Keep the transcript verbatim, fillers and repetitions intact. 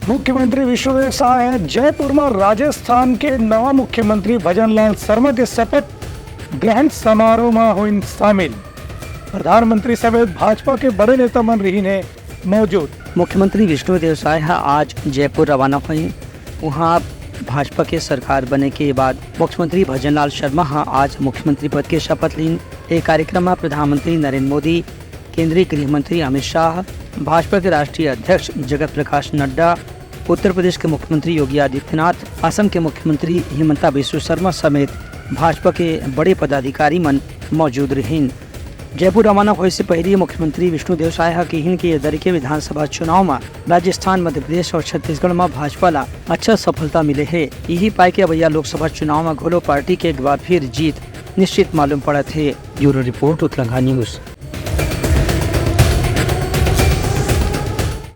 मुख्यमंत्री विष्णुदेव साय ह जयपुर म राजस्थान के नवा मुख्यमंत्री भजनलाल शर्मा के शपथ ग्रहण समारोह म होइन शामिल। प्रधानमंत्री समेत भाजपा के बड़े नेता मन रहिन हे मौजूद। मुख्यमंत्री विष्णुदेव साय ह आज जयपुर रवाना होही। उहाँ भाजपा के सरकार बने के बाद मुख्यमंत्री भजनलाल शर्मा ह आज मुख्यमंत्री पद के शपथ लीन। ए कार्यक्रम म प्रधानमंत्री नरेंद्र मोदी, केंद्रीय गृह मंत्री अमित शाह, भाजपा के राष्ट्रीय अध्यक्ष जगत प्रकाश नड्डा, उत्तर प्रदेश के मुख्यमंत्री योगी आदित्यनाथ, असम के मुख्यमंत्री हिमंता बिस्व शर्मा समेत भाजपा के बड़े पदाधिकारी मन मौजूद रहिन। जयपुर रवाना होए से पहिली मुख्यमंत्री विष्णुदेव साय ह किहिन कि ये दरी के विधानसभा चुनाव म राजस्थान, मध्य प्रदेश अउ छत्तीसगढ़ म भाजपा ला अच्छा सफलता मिले हे। इही पाय के अवइया लोकसभा चुनाव म घलो पार्टी के एक बार फिर जीत निश्चित मालूम पड़त हे। ब्यूरो रिपोर्ट, उतलंघा न्यूज।